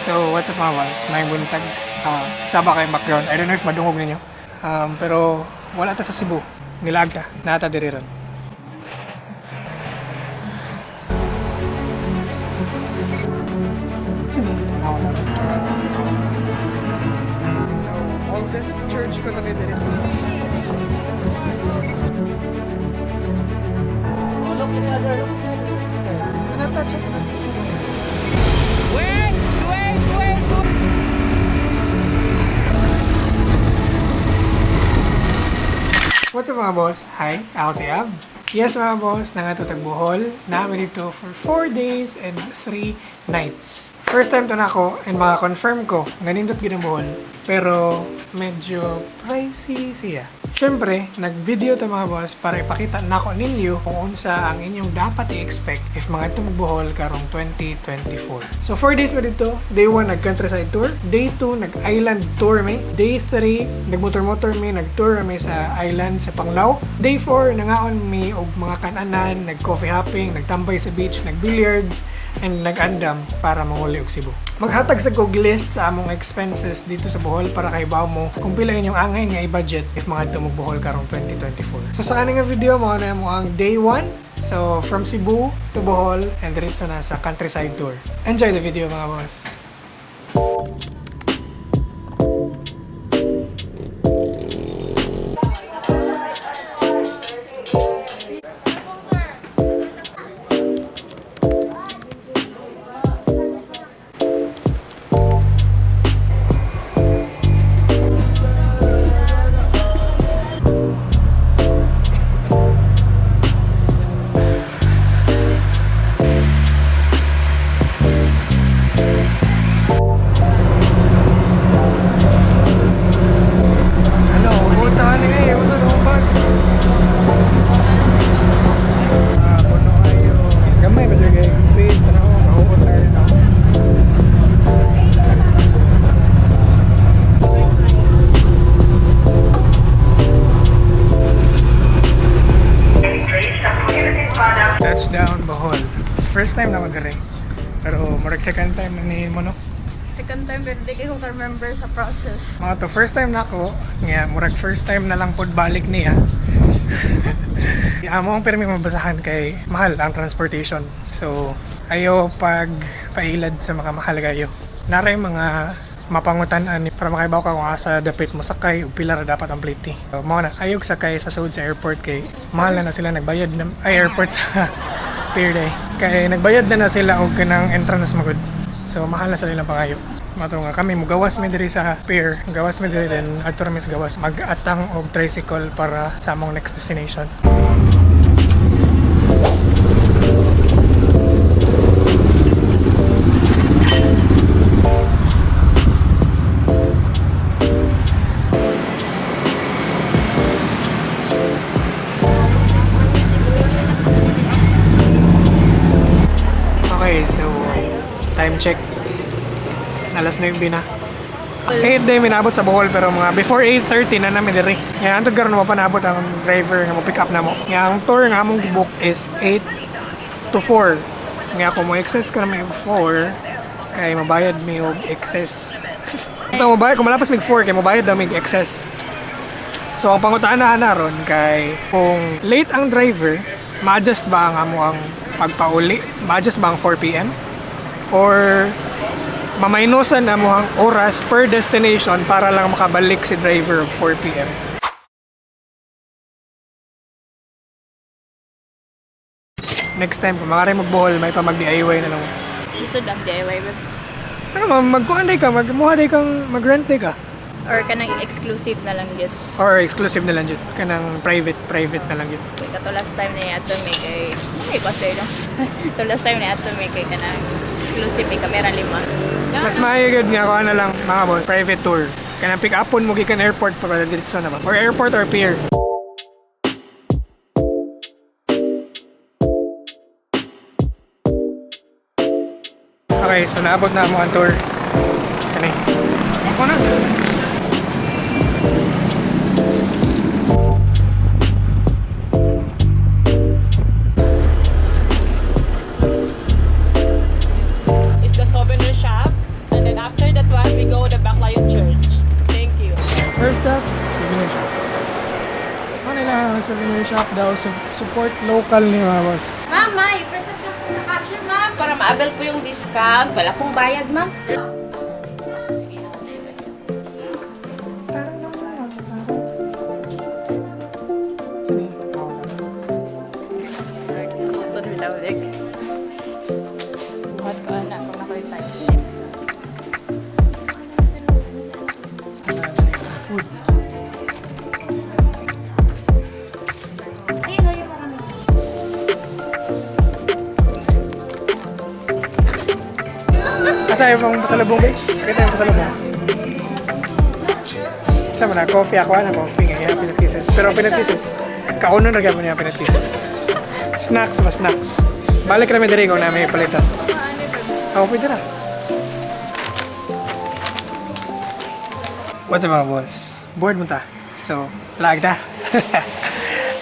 So, what's up, mga boss? May buntag. Saba kay background. I don't know if madungog ninyo. Pero wala ta sa Cebu. Nilaag ta. Naa ta diri ron. So, oldest church ko na diri sa Look each other, look each other. Na-touch ako. Wait, wait, wait. What's up, mga boss? Hi, ako si Ab. Yes, mga boss, nangadto tag Bohol. Naa mi didto for 4 days and 3 nights. First time to na ako and maka-confirm ko nga nindot gid ang Bohol. Pero medyo pricey siya. Siyempre, nag-video to, mga boss, para ipakita nako ninyo kung unsa ang inyong dapat i-expect if mangadto mo Bohol karong 2024. So 4 days mi didto. Day 1, nag-countryside tour. Day 2, nag-island tour mi. Day 3, nag-motor-motor mi, nag-tour mi sa island sa Panglao. Day 4, nangaon mi og mga kananan, nag-coffee hopping, nagtambay sa beach, nag-billiards, and nag-andam para manguli og Cebu. Maghatag sa kog list sa among expenses didto sa Bohol para kahibaw mo kung pila inyong angay nga i-budget if mangadto mo Bohol karong 2024. So sa kaning nga video mo na mo ang day 1. So from Cebu to Bohol and diretso na sa countryside tour. Enjoy the video, mga boss. Ano, uta ni eh, unsa na bag? Ah, puno kayo. Gamay ba jud kay space tanaw, mahuot na rin ako. Touchdown Bohol. First time na magare. Pero murag second time na ni mo, no? Second time pero di ko remember sa process. Mga to, first time na ako, nga murag first time na lang pod balik niya. Amo ang pirmi mabasahan kay mahal ang transportation. So, ayo pag pailad sa mga mahal kayo. Naray mga mapangutan-an para makaibaw ka kung asa dapit mo sakay ug pila ra dapat ang plate. So, mao na ayog sakay sa sud sa airport kay mahal na na sila nagbayad na ay airport sa pier day. Kay nagbayad na na sila og kanang entrance magud. So mahal na sa ilang pangayo. Mato nga kami mugawas mi diri sa pier, gawas mi diri, then adto ra mi sa gawas mag-atang og tricycle para sa among next destination. Okay, so time check. Alas 9 na. 8 day minabot sa Bohol pero mga before 8:30 na namin diri. Nga antod karon mo panabot ang driver nga mo pick up namo. Nga ang tour nga among gibook is 8 to 4. Nga kung mo excess ko na may og 4 kay mabayad mi og excess. So mobayad kung malapas mig 4 kay mobayad daw mig excess. So ang pangutana na ron kay kung late ang driver, ma-adjust ba ang amo ang pagpauli? Ma-adjust ba ang 4 p.m.? Or mamainosan na mo ang oras per destination para lang makabalik si driver og 4 p.m.? Next time, kung makaray magbohol, may pa mag-DIY na lang. Gusto lang DIY ba? Ano, ma'am, magkuhan day ka, magmuha day kang, mag-rent day ka. Or kanang exclusive na lang yun. Or exclusive na lang yun. Kanang private, private na lang yun. Kay kato last time na ato may kay ay pasay no. To last time na ato may kay kanang exclusive may kamera lima. Mas maayo gud nga kuan na lang, mga boss, private tour. Kanang pick upon mo gikan airport para dito na ba? Or airport or pier. Okay, so naabot na mo ang tour. Kani. Ako na. Is the souvenir shop. And then Mga souvenir shop daw. Support local ni mga boss. Ma'am, may present lang po sa cashier, ma'am, para ma-avail po yung discount. Wala pong bayad, ma'am. Scooter bilawig. Buhat ko anak kung ako'y time. Food. Asa yung pang pasalubong, babe? Kita yung pasalubong. Sa na, coffee ako, na coffee ngayon, peanut kisses. Pero peanut kisses, kaunon na gyapon niya peanut kisses. Snacks ba, snacks. Balik kami diri kung namin palitan. Ako pwede na. What's up, mga boss? Bored mo ta. So, laag ta.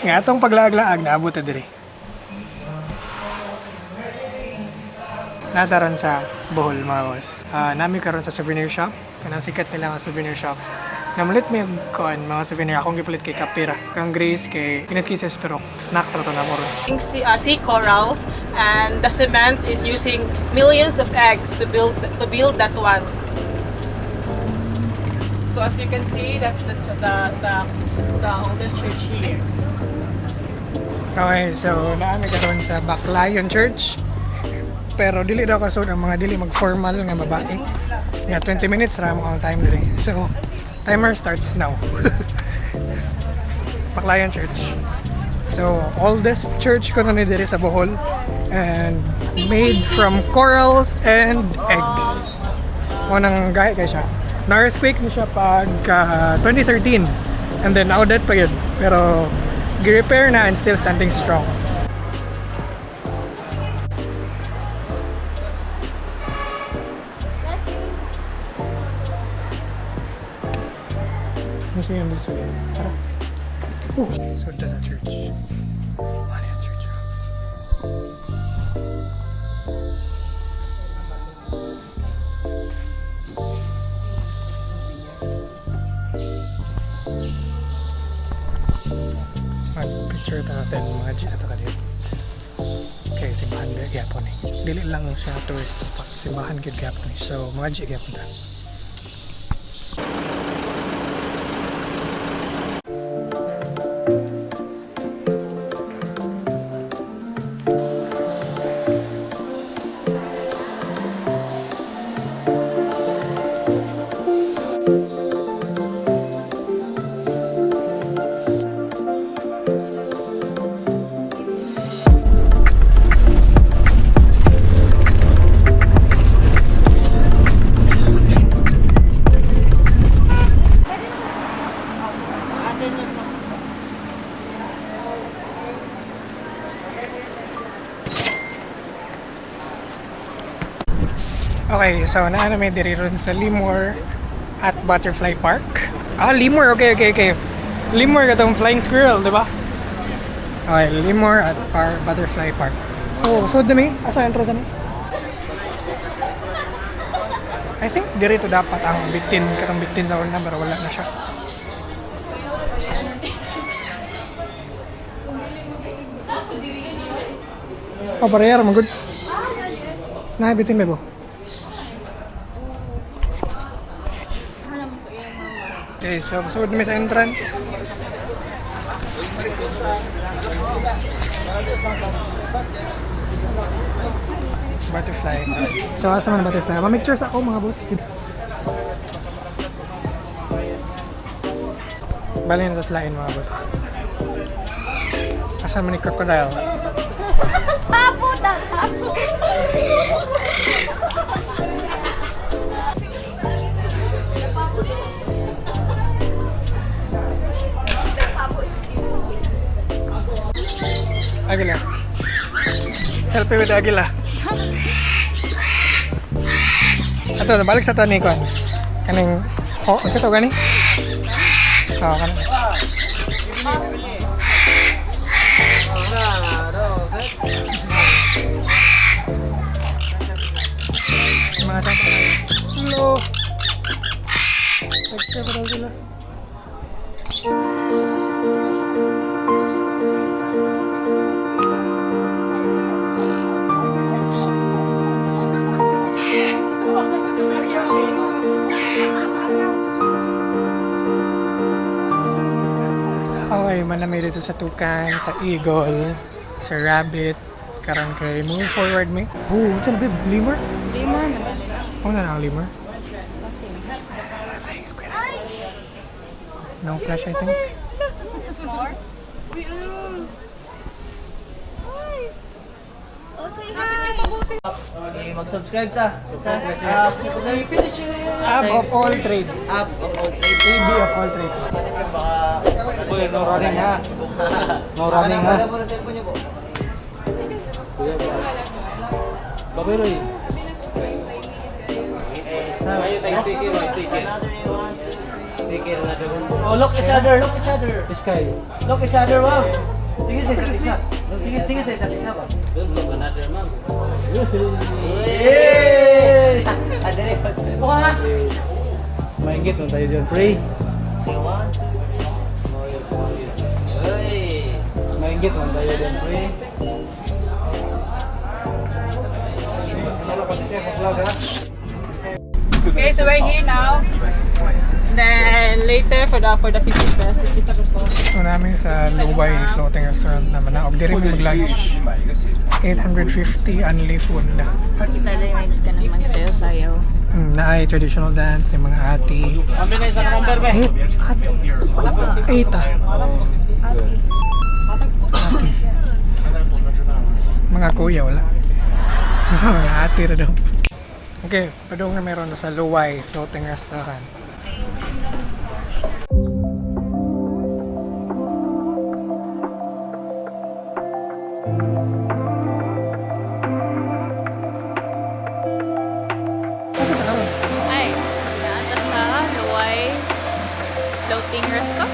Nga atong paglaag-laag, naabot ta diri. Nataron sa Bohol, mga boss. Ah, nami karon sa souvenir shop. Kanang sikat nila nga souvenir shop. Namalit mi og kuan mga souvenir akong gipalit kay Kapira. Kang Grace kay peanut kisses pero snacks ra to na mo ron. Sea corals, and the cement is using millions of eggs to build that one. So as you can see, that's the oldest church here. Okay, so naami karon sa Baclayon Church. Pero dili daw kasud ang mga dili mag-formal nga babae. Nga 20 minutes ra mo ang time diri. So timer starts now. Baclayon Church. So oldest church ko ni diri sa Bohol and made from corals and eggs. Mo nang gahi kay siya. Na earthquake ni siya pag 2013 and then now dead pa yun. Pero gi-repair na and still standing strong. Museum this way. Tara. Oh, so does a church. Ano yan, church rocks? Mag-picture ta natin mga G sa kadit. Kay simbahan gyud gyapon eh. Dili lang siya tourist spot, simbahan gyud gyapon eh. So mga G gyapon ta. Okay, so naa na may diri ron sa Lemur at Butterfly Park. Ah, Lemur. Okay. Lemur katong flying squirrel, di ba? Okay, Lemur at Butterfly Park. So, so dami, asa entrance ani? I think diri to dapat ang bitin, katong bitin sa una, pero wala na siya. Oh, barrier, magud. Na bitin bebo. Okay, so sugod mi sa entrance. Butterfly. So asa man ang butterfly? Ma-pictures ako, mga boss. Bali na sa lain, mga boss. Asa man ni crocodile? Tapo na tapo. Agila. Selfie with Agila. Ato, balik sa tani kon. Kaning ho, unsa to gani? Oh, kaning. Mga tao. Hello. Nag-serve daw sila. Okay, manami dito sa Toucan, sa Eagle, sa Rabbit. Karon kay move forward me. Oh, what's na babe? Lemur? Lemur naman. Oh, na ang lemur. Flying squirrel. No flash, I think. Okay, mag-subscribe ta. Sa Ab of all trades. App of all trades. AB of all trades. Baka Uy, no running ha. No running ha. Wala mo na cellphone niyo po. Babiroy. Oh, look each other, look each other. Sky. Look each other, ma'am. Tingin sa isa't isa. Tingin, tingin sa isa't isa ba? Don't look another, ma'am. Yay! Adere. Maingit nung tayo dyan, pre. One, two. Uy! Maingit nung tayo dyan, pre. Ano kasi siya vlog ha? Okay, so we're here now. Then later for the 50 pesos, isa ko po. So namin sa Luway Floating Restaurant naman na. Og diri mo mag-lunch. 850 only food na. Kita rin ka nang magsayaw-sayaw. Naay traditional dance ni mga ati. Kami na isang number ba? Eh, ate. Eight ah. Ate. Mga kuya, wala. Mga ate ra daw. Okay, padung na meron na sa Luway Floating Restaurant. Asa ta karon? Ay, naata sa Luway Floating Resto.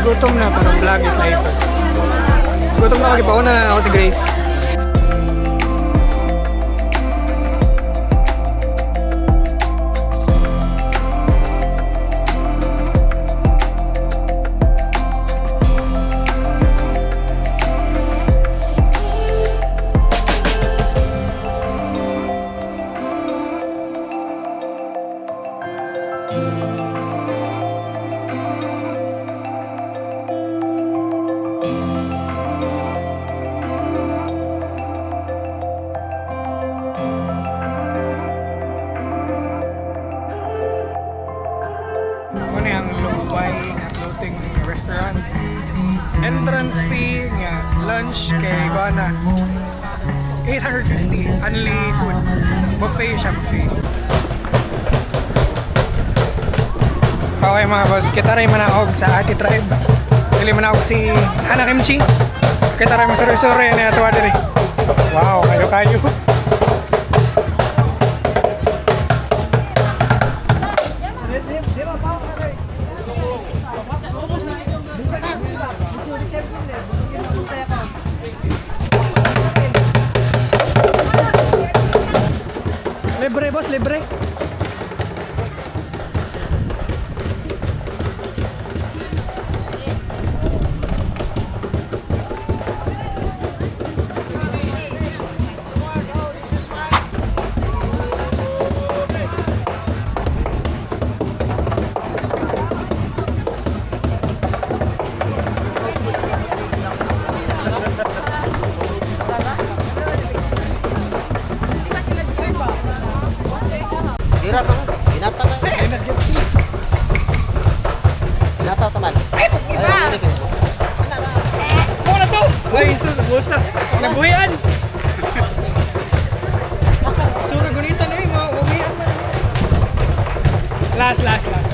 Gutom na, parang vlog is life. Gutom na ako, gipauna na ako si Grace. Muna ang Luway nga floating restaurant. Entrance fee nga lunch kay Guana 850 only food. Buffet siya, buffet. Okay mga boss, kita rin manaog sa Ati Tribe. Dili manaog si Hana Kimchi. Kita rin mo suri-suri na atuwa diri. Wow, kayo-kayo. Libre boss, libre. Gira to. Binata ka. Binata taman. Ay, iba. Muna to! Ay, sus, busa. Nabuhian! Sura gunita na yun, mga buhian man. Last, last, last.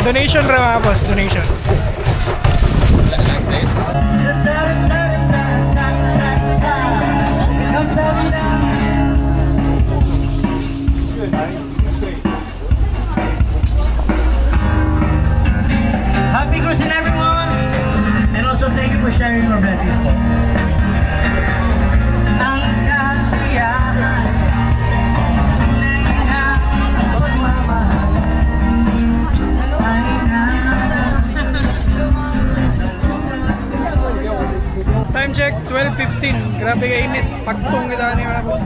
Donation ra mga boss, donation. Grabe ka init. Pagtong kita ni mga boss.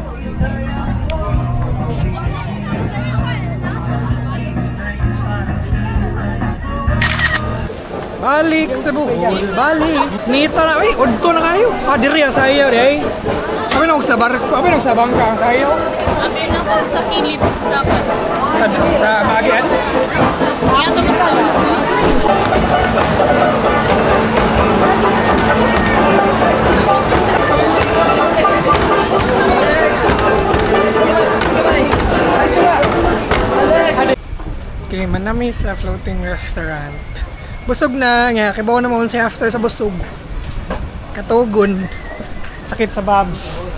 Balik sa Bohol, balik. Nita na, uy, udto na kayo. Ah, diri ang sayo, di ay. Kami na sa barko, kami na sa bangka ang sayo. Abi na ko sa kilid sa kon. Sa Baguian. Niya to sa. Okay, manami sa floating restaurant. Busog na nga, kibaw na mo siya after sa busog. Katugon. Sakit sa babs.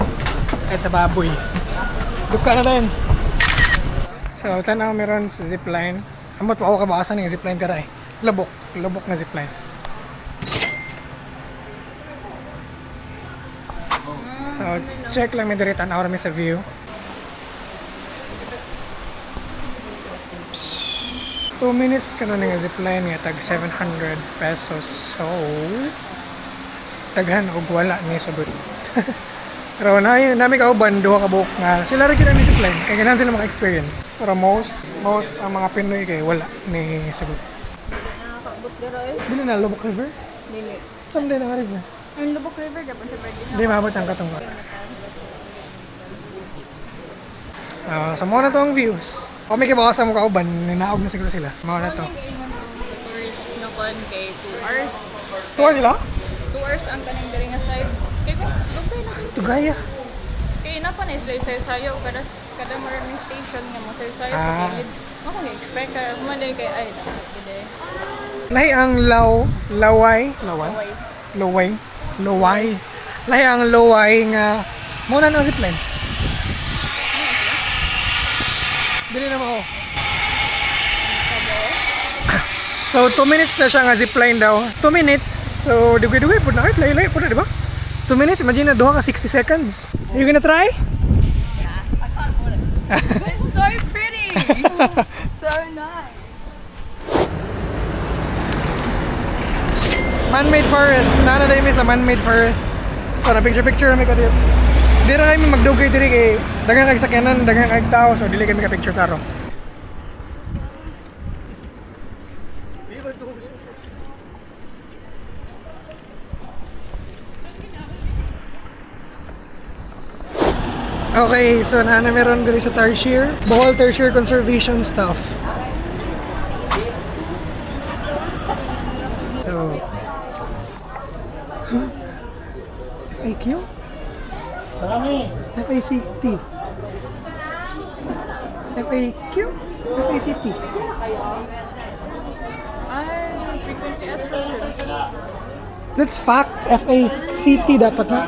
At sa baboy. Duka na din. So, tanaw meron sa zipline. Amot pa ako kabawasan ng zipline tira eh. Lubok. Lubok na zipline. So, check lang may diri tanaw rami sa view. 2 minutes ka na nga zipline nga tag 700 pesos. So, daghan og wala ni sugot. Pero na nami kauban duha ka buok nga sila ra gyud ang ni zipline kay ganahan sila maka-experience. Pero most ang mga Pinoy kay wala ni sugot. Nakakaabot dira eh. Dili na Lubok River? Dili. Saan din ang river? Ang Lubok River gapon sa Berlin. Hindi maabot ang katong. Ah, so mo na to ang views. O may kibawas mo kauban, ninaog na siguro sila. Mao na to. Sa tourist na kon kay 2 hours. Tuwa sila? 2 hours ang kanang diri nga side. Kay ko dugay na. Tugaya. Kay na pa na sila sayo kada kada maraming station nga mo sayo sa Ah. kilid. Ako nga expect kay man kay ay gid eh. Lahi ang law, laway, laway, Laway. laway, laway. Lahi ang laway nga mo na ang zipline. Dili na mo. So 2 minutes na siya nga zipline daw. 2 minutes. So dugay-dugay pud na layo-layo pud na, di ba? 2 minutes, imagine na duha ka 60 seconds. Are you gonna try? It's so pretty! So nice! Man-made forest. Nana na sa man-made forest. So, na picture-picture kami ka dito. Di ra kami magdugay diri kay daghang kag sakyanan, daghang kag tao, so dili kami ka picture taro. Okay, so naana meron diri sa Tarsier, Bohol Tarsier Conservation Staff. So, FAQ? Marami. FACT. FAQ? FACT. Ay, frequently asked questions. That's facts. FACT dapat na.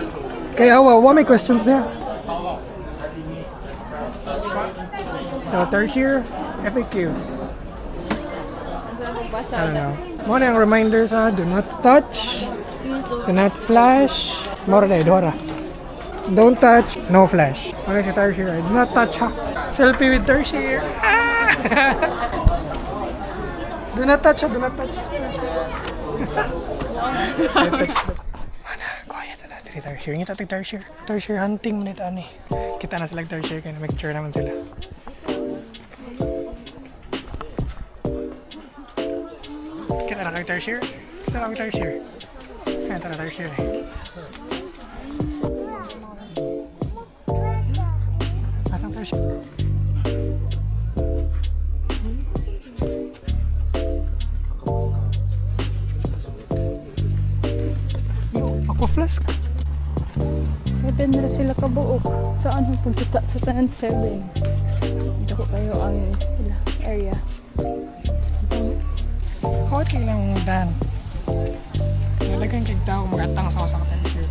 Kaya wa may questions there. So, tertiary FAQs. I don't know. Mo na ang reminder sa do not touch, do not flash, more na Dora. Don't touch, no flash. Ano si tertiary? Do not touch ha. Selfie with tertiary. Ah! Do not touch ha, do not touch. Touch. Ana, quiet na diri tertiary. Ngita tag tertiary. Tertiary hunting man ito ani. Kita na sila tertiary kaya na picture naman sila. Kita na kag tertiary. Kita na kag tertiary. Kaya tara tertiary. Asang tertiary? Yo, aqua flask. Seven na sila kabuok. Saan ang pagkita sa tanan seven? Dito ko kayo ang ila, area. Konti lang dan. Nalagang kay tao magatang sa sa tertiary.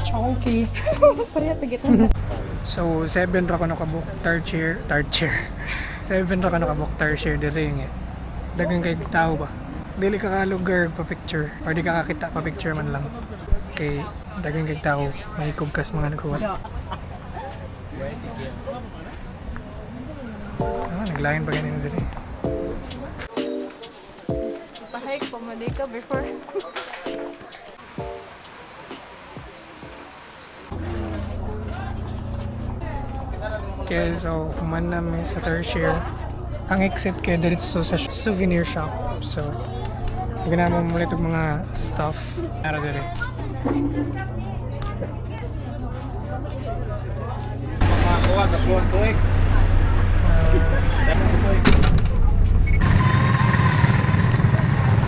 Chonky. Pareha tagit na. So, 7 ra ko nakabook third chair, third chair. 7 ra ko nakabook third chair diri nga. Daghang kay tao ba. Dili ka kalugar pa picture or di ka kakita pa picture man lang. Kay daghang kay tao may kas mga naghuwat. Ah, naglain pa ganun diri. Pahike pa mo ka before. Okay, so human namin sa Tarsier. Ang exit kay diretso sa souvenir shop. So, ginamo mo ulit og mga stuff ara dire. Makakuha, kasuhan tuig.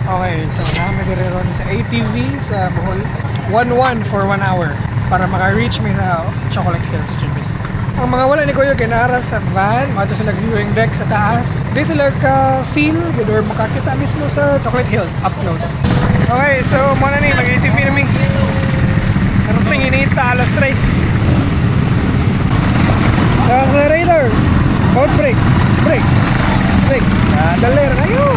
Okay, so namin dire ron sa ATV sa Bohol. 1-1 for 1 hour para maka-reach mi sa Chocolate Hills dyan mismo. Ang mga wala ni Kuya kay naara sa van, mga sila viewing deck sa taas. Di sila ka-feel good or makakita mismo sa Chocolate Hills up close. Okay, so muna ni mag-ATV na mi. Karon pa inita alas 3. Sa accelerator. Boat brake. Brake. Brake. Ah, dali ra kayo.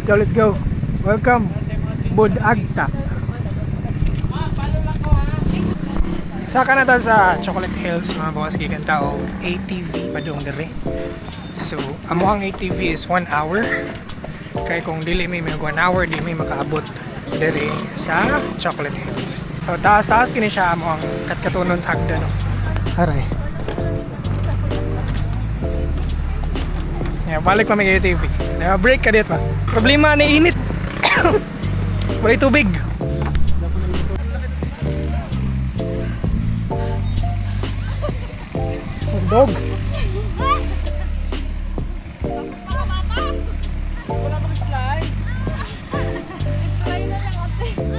Go, let's go. Welcome, Budagta. Saka na ta sa Chocolate Hills, mga boss, gikan ta og ATV padung diri. So, amo ang ATV is 1 hour. Kay kung dili may mag 1 hour, di may makaabot diri sa Chocolate Hills. So, taas-taas kini siya amo ang katkatunon sa hagdan. No? Aray. Yeah, balik pa may ATV. Yeah, break ka dito pa. Problema ni init. Walay tubig. Dog.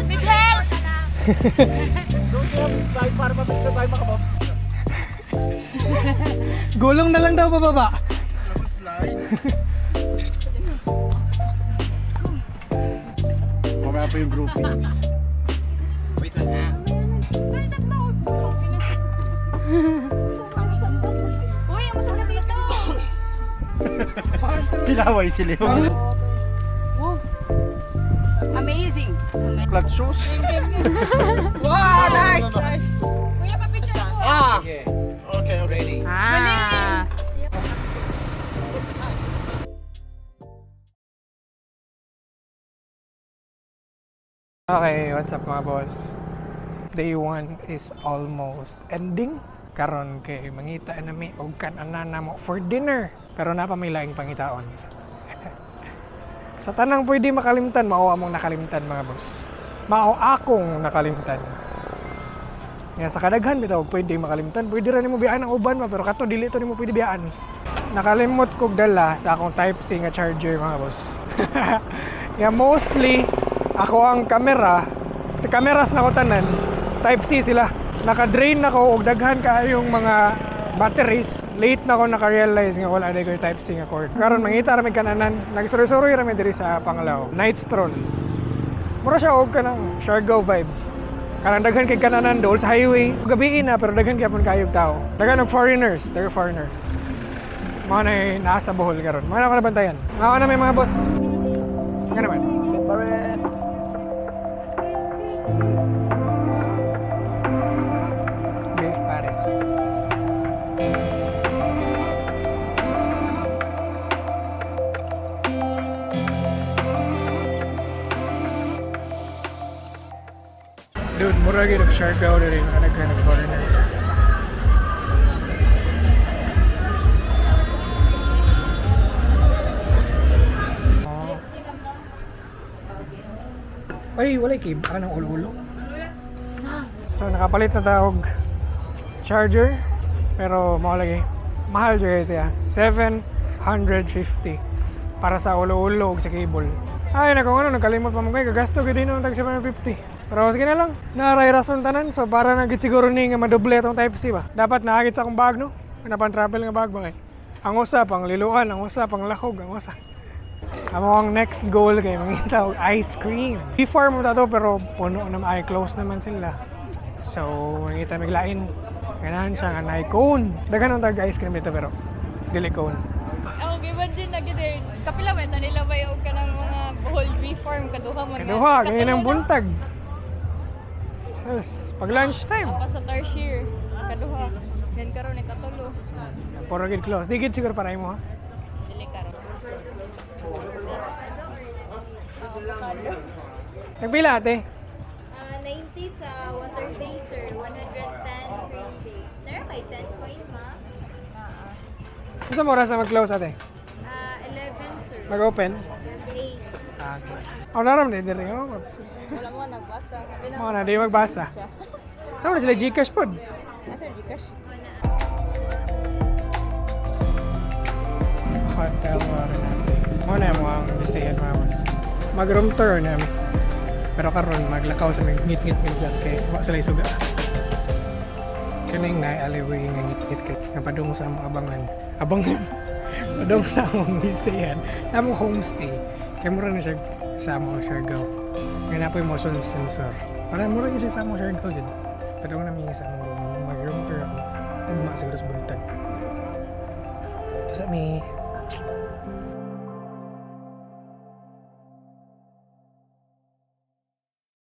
With help! Gulong na lang daw pababa. Mamaya pa yung groupings. Wait lang ha. Uy, ang masarap dito! Pinaway sila yung Amazing! flat shoes. Wow, nice, nice. Kuya, pa-picture ako. Ah! Okay. Okay, ready. Ah. Okay, what's up mga boss? Day 1 is almost ending. Karon kay mangita na mi og kan-anan namo for dinner. Pero napa may laing pangitaon. Sa tanang pwede makalimtan, mao among nakalimtan mga boss. Mao akong nakalimtan. Nga sa kadaghan bitaw pwede makalimtan, pwede ra nimo biyaan ang uban ma pero kato dili to nimo pwede biyaan. Nakalimot kog dala sa akong type C nga charger mga boss. Nga mostly ako ang kamera, kameras na ko tanan, type C sila. Naka-drain na ko og daghan kaayong mga batteries. Late na ko naka-realize nga wala na ko type C nga cord. Karon mangita ra mig kananan, nagsuroy-suroy ra mi diri sa Panglao. Night stroll. Mura siya og kanang Siargao vibes. Kanang daghan kay kananan dool sa highway. Gabi na pero daghan gyapon kaayog tao. Daghan og foreigners, daghan foreigners. Mga na nasa Bohol karon. Mga na ako nabantayan. Mga na may mga boss. Nga naman. Pares. Beef Paris. Dude, mura gyud og Siargao diri mga daghan og foreigners. Oh. Ay, walay kay anong ulo-ulo. So nakapalit na tawag charger pero mao lagi mahal jud guys siya 750 para sa ulo-ulo ug sa cable. Ay, naku, ano, nagkalimot pa mo kayo. Gagasto gyud din ang tag 750. Pero sige na lang. Naray rason tanan. So para na gid siguro ni nga madoble atong Type C ba. Dapat naagit sa akong bag, no? Ano pang travel nga bag ba kay? Ang usa pang liluan, ang usa pang lahog, ang usa. Amo ang next goal kay mangita og ice cream. Before mo to pero puno na ay close naman sila. So, mangita miglain. Ganahan siya nga naay cone. Daghan ang tag ice cream dito pero dili cone. Ako imagine na gid eh. Kapila man nila ba og kanang mga Bohol reform kaduha man nga. Kaduha, ganyan ang Katulo na. buntag. Sus, pag lunch time. Apa sa Tarsier, kaduha. Then karon ni katulo. Puro gid close. Di gid siguro para imo ha. Dili karon. Nagpila ate? 90 sa water base, sir. 110 cream base. Nara may 10 point, ma'am. Unsa mo oras na mag-close ate? 11, sir. Mag-open? 8. Ah, okay. Oh, naram na diri oh. Wala mo nagbasa. Sabi Mo na di magbasa. Tama na sila GCash pod. Asa Gcash? Hotel Marinate. Mo na mo ang stayan mga boss. Mag room tour namin. Pero karon maglakaw sa may ngit-ngit mi dyan kay wa sila isuga. Kaning na alleyway nga ngit-ngit kay napadung sa among abangan. Abangan. Padung sa among stayan, sa among homestay. Kay mura na siya sa among Siargao. Nga na po yung motion sensor. Para mura na siya sa among Siargao dyan. Padung na mi sa among room. Mag room tour ako. Ugma siguro sa buntag. Tapos mi.